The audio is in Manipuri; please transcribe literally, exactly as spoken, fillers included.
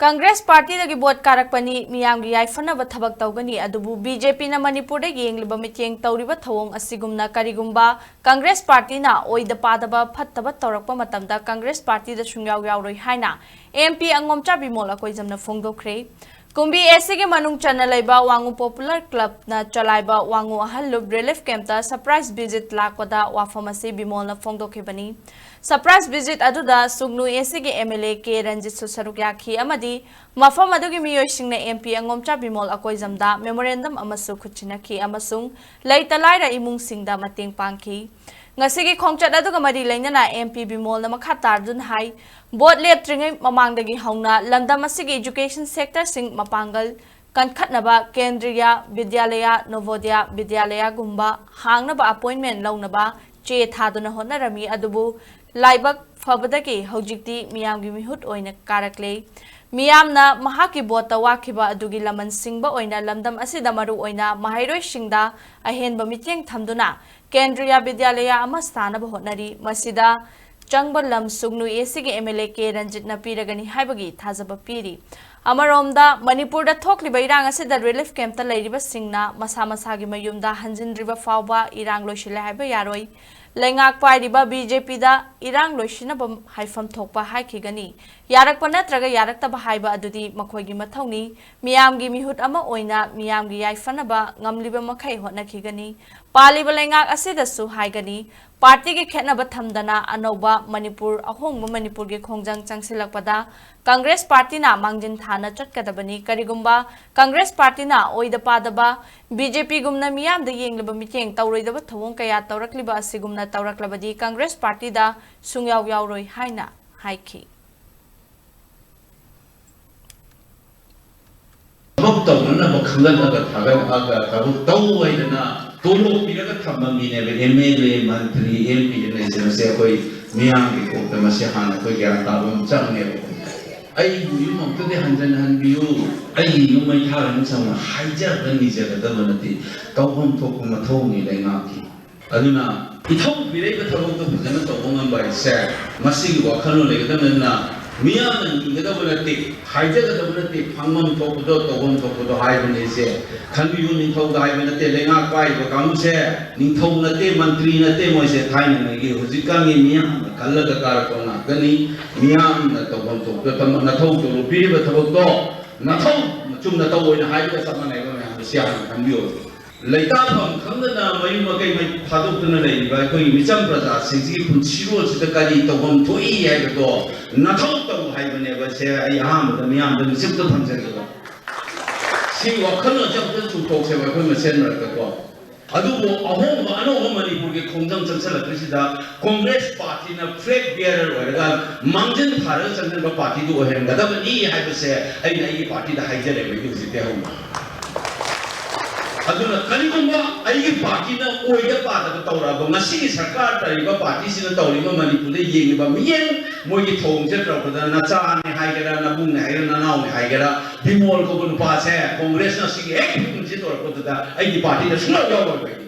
ꯀꯪꯒ꯭ꯔꯦꯁ ꯄꯥꯔꯇꯤꯗꯒꯤ ꯚꯣꯠ ꯀꯥꯔꯛꯄꯅꯤ, ꯃꯤꯌꯥꯝꯒꯤ ꯌꯥꯏꯐꯅꯕ ꯊꯕꯛ ꯇꯧꯒꯅꯤ꯫ ꯑꯗꯨꯕꯨ ꯕꯤ ꯖꯦ ꯄꯤꯅ ꯃꯅꯤꯄꯨꯔꯗ ꯌꯦꯡꯂꯤꯕ ꯃꯤꯠꯌꯦꯡ ꯇꯧꯔꯤꯕ ꯊꯧꯑꯣꯡ ꯑꯁꯤꯒꯨꯝꯅ ꯀꯔꯤꯒꯨꯝꯕ ꯀꯪꯒ꯭ꯔꯦꯁ ꯄꯥꯔꯇꯤꯅ ꯑꯣꯏꯗ ꯄꯥꯗꯕ ꯐꯠꯇꯕ ꯇꯧꯔꯛꯄ ꯃꯇꯝꯗ ꯀꯪꯒ꯭ꯔꯦꯁ ꯄꯥꯔꯇꯤꯗ ꯁꯨꯡꯌꯥꯎ ꯌꯥꯎꯔꯣꯏ ꯍꯥꯏꯅ ꯑꯦꯝ ꯄꯤ ꯑꯉꯣꯝꯆꯥ ꯕꯤꯃꯣꯜ ꯑꯀꯣꯏꯖꯝꯅ ꯐꯣꯡꯗꯣꯛꯈ꯭ꯔꯦ꯫ ꯀꯨꯝꯕꯤ ꯑꯦ ꯁꯤꯒꯤ ꯃꯅꯨꯡ ꯆꯟꯅ ꯂꯩꯕ ꯋꯥꯉꯨ ꯄꯣꯄꯨꯂꯔ ꯀ꯭ꯂꯕꯅ ꯆꯂꯥꯏꯕ ꯋꯥꯉꯨ ꯑꯍꯜ ꯂꯨꯞ ꯔꯤꯂꯤꯐ ꯀꯦꯝꯞꯇ ꯁꯔꯄ꯭ꯔꯥꯏꯖ ꯚꯤꯖꯤꯠ ꯂꯥꯛꯄꯗ ꯋꯥꯐꯝ ꯑꯁꯤ ꯕꯤꯃꯣꯜꯅ ꯐꯣꯡꯗꯣꯛꯈꯤꯕꯅꯤ꯫ ꯁꯔꯄ꯭ꯔꯥꯏꯖ ꯚꯤꯖꯤꯠ ꯑꯗꯨꯗ ꯁꯨꯒꯅꯨ ꯑꯦ ꯁꯤꯒꯤ ꯑꯦꯝ ꯑꯦꯜ ꯑꯦ ꯀꯦ ꯔꯟꯖꯤꯠꯁꯨ ꯁꯔꯨꯛ ꯌꯥꯈꯤ ꯑꯃꯗꯤ ꯃꯐꯝ ꯑꯗꯨꯒꯤ ꯃꯤꯑꯣꯏꯁꯤꯡꯅ ꯑꯦꯝ ꯄꯤ ꯑꯉꯣꯝꯆꯥ ꯕꯤꯃꯣꯜ ꯑꯀꯣꯏꯖꯝꯗ ꯃꯦꯃꯣꯔꯦꯟꯗꯝ ꯑꯃꯁꯨ ꯈꯨꯠꯁꯤꯟꯅꯈꯤ ꯑꯃꯁꯨꯡ ꯂꯩꯇ ꯂꯥꯏꯔ ꯏꯃꯨꯡꯁꯤꯡꯗ ꯃꯇꯦꯡ ꯄꯥꯡꯈꯤ꯫ ꯉꯁꯤꯒꯤ ꯈꯣꯡꯆꯠ ꯑꯗꯨꯒ ꯃꯔꯤ ꯂꯩꯅꯅ ꯑꯦꯝ ꯄꯤ ꯕꯤꯃꯣꯜꯅ ꯃꯈꯥ ꯇꯥꯔꯗꯨꯅ ꯍꯥꯏ, ꯚꯣꯠ ꯂꯦꯞꯇ꯭ꯔꯤꯉꯩ ꯃꯃꯥꯡꯗꯒꯤ ꯍꯧꯅ ꯂꯝꯗꯝ ꯑꯁꯤꯒꯤ ꯏꯖꯨꯀꯦꯁꯟ ꯁꯦꯛꯇꯔꯁꯤꯡ ꯃꯄꯥꯡꯒꯜ ꯀꯟꯈꯠꯅꯕ ꯀꯦꯟꯗ꯭ꯔꯤꯌꯥ ꯕꯤꯗ꯭ꯌꯥꯂꯌꯥ, ꯅꯣꯚꯣꯗꯌꯥ ꯕꯤꯗ꯭ꯌꯥꯂꯌꯥꯒꯨꯝꯕ ꯍꯥꯡꯅꯕ ꯑꯄꯣꯏꯟꯃꯦꯟ ꯂꯧꯅꯕ ꯆꯦ ꯊꯥꯗꯨꯅ ꯍꯣꯠꯅꯔꯝꯃꯤ꯫ ꯑꯗꯨꯕꯨ ꯂꯥꯏꯕꯛ ꯐꯕꯗꯒꯤ ꯍꯧꯖꯤꯛꯇꯤ ꯃꯤꯌꯥꯝꯒꯤ ꯃꯤꯍꯨꯠ ꯑꯣꯏꯅ ꯀꯥꯔꯛꯂꯦ꯫ ꯃꯤꯌꯥꯝꯅ ꯃꯍꯥꯛꯀꯤ ꯚꯣꯠꯇ ꯋꯥꯈꯤꯕ ꯑꯗꯨꯒꯤ ꯂꯃꯟ ꯁꯤꯡꯕ ꯑꯣꯏꯅ ꯂꯝꯗꯝ ꯑꯁꯤꯗ ꯃꯔꯨ ꯑꯣꯏꯅ ꯃꯍꯩꯔꯣꯏꯁꯤꯡꯗ ꯑꯍꯦꯟꯕ ꯃꯤꯠꯌꯦꯡ ꯊꯝꯗꯨꯅ ꯀꯦꯟꯗ꯭ꯔꯤꯌꯥ ꯕꯤꯗ꯭ꯌꯥꯂꯌꯥ ꯑꯃ ꯁꯥꯅꯕ ꯍꯣꯠꯅꯔꯤ꯫ ꯃꯁꯤꯗ ꯆꯪꯕ ꯂꯝ ꯁꯨꯒꯅꯨ ꯑꯦ ꯁꯤꯒꯤ ꯑꯦꯝ ꯑꯦꯜ ꯑꯦ ꯀꯦ ꯔꯟꯖꯤꯠꯅ ꯄꯤꯔꯒꯅꯤ ꯍꯥꯏꯕꯒꯤ ꯊꯥꯖꯕ ꯄꯤꯔꯤ꯫ ꯑꯃꯔꯣꯝꯗ ꯃꯅꯤꯄꯨꯔꯗ ꯊꯣꯛꯂꯤꯕ ꯏꯔꯥꯡ ꯑꯁꯤꯗ ꯔꯤꯂꯤꯐ ꯀꯦꯝꯞꯇ ꯂꯩꯔꯤꯕꯁꯤꯡꯅ ꯃꯁꯥ ꯃꯁꯥꯒꯤ ꯃꯌꯨꯝꯗ ꯍꯟꯖꯤꯟꯗ꯭ꯔꯤꯕ ꯐꯥꯎꯕ ꯏꯔꯥꯡ ꯂꯣꯏꯁꯤꯜꯂꯦ ꯍꯥꯏꯕ ꯌꯥꯔꯣꯏ꯫ ꯂꯩꯉꯥꯛ ꯄꯥꯏꯔꯤꯕ ꯕꯤ ꯖꯦ ꯄꯤꯗ ꯏꯔꯥꯡ ꯂꯣꯏꯁꯤꯟꯅꯕ ꯍꯥꯏꯐꯝ ꯊꯣꯛꯄ ꯍꯥꯏꯈꯤꯒꯅꯤ꯫ ꯌꯥꯔꯛꯄ ꯅꯠꯇ꯭ꯔꯒ ꯌꯥꯔꯛꯇꯕ ꯍꯥꯏꯕ ꯑꯗꯨꯗꯤ ꯃꯈꯣꯏꯒꯤ ꯃꯊꯧꯅꯤ꯫ ꯃꯤꯌꯥꯝꯒꯤ ꯃꯤꯍꯨꯠ ꯑꯃ ꯑꯣꯏꯅ ꯃꯤꯌꯥꯝꯒꯤ ꯌꯥꯏꯐꯅꯕ ꯉꯝꯂꯤꯕ ꯃꯈꯩ ꯍꯣꯠꯅꯈꯤꯒꯅꯤ꯫ ꯄꯥꯜꯂꯤꯕ ꯂꯩꯉꯥꯛ ꯑꯁꯤꯗꯁꯨ ꯍꯥꯏꯒꯅꯤ꯫ ꯄꯥꯔꯇꯤꯒꯤ ꯈꯦꯠꯅꯕ ꯊꯝꯗꯅ ꯑꯅꯧꯕ ꯃꯅꯤꯄꯨꯔ, ꯑꯍꯣꯡꯕ ꯃꯅꯤꯄꯨꯔꯒꯤ ꯈꯣꯡꯖꯪ ꯆꯪꯁꯤꯜꯂꯛꯄꯗ ꯀꯪꯒ꯭ꯔꯦꯁ ꯄꯥꯔꯇꯤꯅ ꯃꯥꯡꯖꯤꯟ ꯊꯥꯅ ꯆꯠꯀꯗꯕꯅꯤ꯫ ꯀꯔꯤꯒꯨꯝꯕ ꯀꯪꯒ꯭ꯔꯦꯁ ꯄꯥꯔꯇꯤꯅ ꯑꯣꯏꯗ ꯄꯥꯗꯕ ꯕꯤ ꯖꯦ ꯄꯤꯒꯨꯝꯅ ꯃꯤꯌꯥꯝꯗ ꯌꯦꯡꯂꯤꯕ ꯃꯤꯠꯌꯦꯡ ꯇꯧꯔꯣꯏꯗꯕ ꯊꯧꯑꯣꯡ ꯀꯌꯥ ꯇꯧꯔꯛꯂꯤꯕ ꯑꯁꯤꯒꯨꯝꯅ ꯇꯧꯔꯛꯂꯕꯗꯤ ꯀꯪꯒ꯭ꯔꯦꯁ ꯄꯥꯔꯇꯤꯗ ꯁꯨꯡꯌꯥꯎ ꯌꯥꯎꯔꯣꯏ ꯍꯥꯏꯅ ꯍꯥꯏꯈꯤ꯫ ꯊꯕꯛ ꯇꯧꯅꯅꯕ ꯈꯟꯒꯠꯂꯒ ꯊꯥꯒꯠꯂꯛꯑꯒ ꯊꯕꯛ ꯇꯧ ꯍꯥꯏꯗꯅ ꯇꯣꯂꯣꯞ ꯄꯤꯔꯒ ꯊꯝꯕ ꯃꯤꯅꯦꯕ M L A, Mantri, M P ꯑꯅ ꯂꯩꯁꯦ꯫ ꯃꯁꯤ ꯑꯩꯈꯣꯏ ꯃꯤꯌꯥꯝꯒꯤ ꯀꯣꯛꯇ ꯃꯁꯤ ꯍꯥꯟꯅ ꯑꯩꯈꯣꯏ ꯒ꯭ꯌꯥꯟ ꯇꯥꯕ ꯑꯃ ꯆꯪꯉꯦꯕ꯫ ꯑꯩꯕꯨ ꯌꯨꯝ ꯑꯃꯨꯛꯇꯗꯤ ꯍꯟꯖꯟ ꯍꯟꯕꯤꯌꯨ, ꯑꯩꯒꯤ ꯌꯨꯝ ꯃꯩ ꯊꯥꯔꯅꯤ ꯆꯪꯅ ꯍꯥꯏꯖꯕ ꯅꯤꯖꯒꯗꯕ ꯅꯠꯇꯦ꯫ ꯇꯧꯐꯝ ꯊꯣꯛꯄ ꯃꯊꯧꯅꯤ ꯂꯩꯉꯥꯛꯀꯤ꯫ ꯑꯗꯨꯅ ꯏꯊꯧ ꯄꯤꯔꯛꯏꯕ ꯊꯕꯛꯇꯣ ꯐꯖꯅ ꯇꯧꯕ ꯉꯝꯕ ꯍꯥꯏꯁꯦ ꯃꯁꯤꯒꯤ ꯋꯥꯈꯜꯂꯣꯟ ꯂꯩꯒꯗꯕꯅꯤꯅ ꯃꯤꯌꯥꯝꯅ ꯅꯤꯒꯗꯕ ꯅꯠꯇꯦ, ꯍꯥꯏꯖꯒꯗꯕ ꯅꯠꯇꯦ, ꯐꯪꯐꯝ ꯊꯣꯛꯄꯗꯣ, ꯇꯧꯐꯝ ꯊꯣꯛꯄꯗꯣ ꯍꯥꯏꯕꯅꯤ ꯏꯆꯦ꯫ ꯈꯟꯕꯤꯌꯨ, ꯅꯤꯡꯊꯧꯗ ꯍꯥꯏꯕ ꯅꯠꯇꯦ, ꯂꯩꯉꯥꯛ ꯄꯥꯏꯔꯤꯕ ꯀꯥꯡꯕꯨꯁꯦ ꯅꯤꯡꯊꯧ ꯅꯠꯇꯦ, ꯃꯟꯇ꯭ꯔꯤ ꯅꯠꯇꯦ, ꯃꯣꯏꯁꯦ ꯊꯥꯏꯅꯉꯩꯒꯤ, ꯍꯧꯖꯤꯛꯀꯥꯟꯒꯤ ꯃꯤꯌꯥꯝꯅ ꯈꯜꯂꯒ ꯀꯥꯔꯛꯄ ꯉꯥꯛꯇꯅꯤ꯫ ꯃꯤꯌꯥꯝꯅ ꯇꯧꯐꯝ ꯊꯣꯛꯄ ꯊꯕꯛ, ꯅꯊꯧ ꯇꯧꯔꯨ, ꯄꯤꯔꯤꯕ ꯊꯕꯛꯇꯣ ꯅꯊꯧ ꯆꯨꯝꯅ ꯇꯧ ꯑꯣꯏꯅ ꯍꯥꯏꯕꯒ ꯆꯞ ꯃꯥꯟꯅꯩꯕ ꯃꯌꯥꯝꯗꯣ꯫ ꯁꯤ ꯍꯥꯟꯅ ꯈꯟꯕꯤꯌꯨ꯫ ꯂꯩꯇꯥꯐꯝ ꯈꯪꯗꯅ ꯃꯌꯨꯝ ꯃꯀꯩ ꯃꯩ ꯊꯥꯗꯣꯛꯇꯨꯅ ꯂꯩꯔꯤꯕ ꯑꯩꯈꯣꯏꯒꯤ ꯃꯤꯆꯝ ꯄ꯭ꯔꯖꯥꯁꯤꯡꯁꯤꯒꯤ ꯄꯨꯟꯁꯤꯔꯣꯜꯁꯤꯗ ꯀꯔꯤ ꯇꯧꯐꯝ ꯊꯣꯛꯏ ꯍꯥꯏꯕꯗꯣ ꯅꯊꯧ ꯇꯧ ꯍꯥꯏꯕꯅꯦꯕ꯫ ꯁꯦ ꯑꯩ ꯑꯍꯥꯟꯕꯗ ꯃꯤꯌꯥꯝꯗ ꯃꯤꯆꯝꯗ ꯊꯝꯖꯒꯦꯕ꯫ ꯁꯤ ꯋꯥꯈꯜꯂꯣꯟꯁꯦ ꯑꯃꯨꯛꯇ ꯆꯨꯝꯊꯣꯛꯁꯦꯕ ꯑꯩꯈꯣꯏ ꯃꯁꯦꯟ ꯃꯔꯛꯇꯀꯣ꯫ ꯑꯗꯨꯕꯨ ꯑꯍꯣꯡꯕ ꯑꯅꯧꯕ ꯃꯅꯤꯄꯨꯔꯒꯤ ꯈꯣꯡꯖꯪ ꯆꯪꯁꯤꯜꯂꯛꯄꯁꯤꯗ ꯀꯣꯡꯒ꯭ꯔꯦꯁ ꯄꯥꯔꯇꯤꯅ ꯐ꯭ꯂꯦꯒ ꯕꯤꯌꯔꯔ ꯑꯣꯏꯔꯒ ꯃꯥꯡꯖꯤꯟ ꯊꯥꯔꯒ ꯆꯪꯁꯤꯟꯕ ꯄꯥꯔꯇꯤꯗꯨ ꯑꯣꯏꯍꯟꯒꯗꯕꯅꯤ ꯍꯥꯏꯕꯁꯦ ꯑꯩꯅ ꯑꯩꯒꯤ ꯄꯥꯔꯇꯤꯗ ꯍꯥꯏꯖꯔꯦꯕ ꯑꯩ ꯍꯧꯖꯤꯛꯇꯤ ꯍꯧꯅ꯫ ꯑꯗꯨꯅ ꯀꯔꯤꯒꯨꯝꯕ ꯑꯩꯒꯤ ꯄꯥꯔꯇꯤꯅ ꯑꯣꯏꯗ ꯄꯥꯗꯕ ꯇꯧꯔꯛꯑꯕ, ꯉꯁꯤꯒꯤ ꯁꯔꯀꯥꯔ ꯇꯧꯔꯤꯕ ꯄꯥꯔꯇꯤꯁꯤꯅ ꯇꯧꯔꯤꯕ ꯃꯅꯤꯄꯨꯔꯗ ꯌꯦꯡꯉꯤꯕ ꯃꯤꯠꯌꯦꯡ, ꯃꯣꯏꯒꯤ ꯊꯧꯑꯣꯡꯁꯦ ꯇꯧꯔꯛꯄꯗ ꯅꯆꯥꯅꯦ ꯍꯥꯏꯒꯦꯔꯥ, ꯅꯕꯨꯡꯅꯦ ꯍꯥꯏꯒꯦꯔꯥ, ꯅꯅꯥꯎꯅꯦ ꯍꯥꯏꯒꯦꯔꯥ, ꯕꯤꯃꯣꯜ ꯀꯧꯕ ꯅꯨꯄꯥꯁꯦ ꯀꯣꯡꯒ꯭ꯔꯦꯁꯅ ꯁꯤꯒꯤ ꯍꯦꯛ ꯐꯤꯕꯝꯁꯤ ꯇꯧꯔꯛꯄꯗꯨꯗ ꯑꯩꯒꯤ ꯄꯥꯔꯇꯤꯗ ꯁꯨꯡꯌꯥꯎ ꯌꯥꯎꯔꯣꯏꯕ꯫